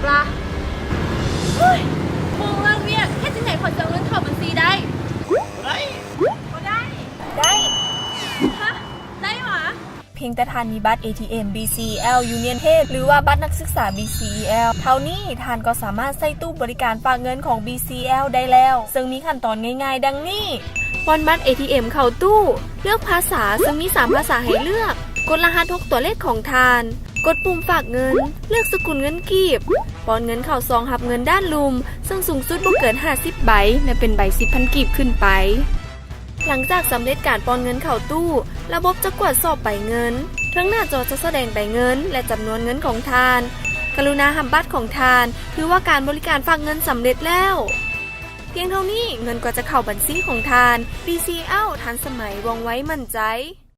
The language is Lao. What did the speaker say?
ລະ ໂອ້ຍ ໂມງເລີກວຽກ ເຮັດຈັ່ງໃດຂ້ອຍຈະເອົາເງິນເຂົ້າບັນຊີໄດ້? ບໍ່ໄດ້ ບໍ່ໄດ້ ໄດ້ ຮະ ໄດ້ຫວາ? ພຽງແຕ່ທ່ານມີບັດ ເອທີເອັມ ບີຊີແອລ ຢູນຽນເທດ ຫຼືວ່າບັດນັກສຶກສາ ບີຊີແອລ ເທົ່ານີ້ ທ່ານກໍສາມາດໃຊ້ຕູ້ບໍລິການຝາກເງິນຂອງ ບີຊີແອລ ໄດ້ແລ້ວ ເຊິ່ງມີຂັ້ນຕອນງ່າຍໆ ດັ່ງນີ້: ປ້ອນບັດ ເອທີເອັມ ເຂົ້າຕູ້, ເລືອກພາສາ ເຊິ່ງມີສາມພາສາໃຫ້ເລືອກ, ກົດລະຫັດຫົກຕົວເລກຂອງທ່ານ, ກົດປຸ່ມຝາກເງິນ, ເລືອກສະກຸນເງິນກີບ, ປ້ອນເງິນເຂົ້າຊອງຮັບເງິນດ້ານລຸ່ມ ເຊິ່ງສູງສຸດບໍ່ເກີນຫ້າສິບໃບ ແລະ ເປັນໃບສິບພັນກີບຂຶ້ນໄປ. ຫຼັງຈາກສຳເລັດການປ້ອນເງິນເຂົ້າຕູ້, ລະບົບຈະກວດສອບໃບເງິນ. ເທິງໜ້າຈໍຈະສະແດງໃບເງິນ ແລະ ຈຳນວນເງິນຂອງທ່ານ. ກະລຸນາຮັບບັດຂອງທ່ານ, ຖືວ່າການບໍລິການຝາກເງິນສຳເລັດແລ້ວ. ພຽງເທົ່ານີ້ ເງິນກໍຈະເຂົ້າບັນຊີຂອງທ່ານ. ບີຊີແອລ ທັນສະໄໝ, ວ່ອງໄວ, ໝັ້ນໃຈ.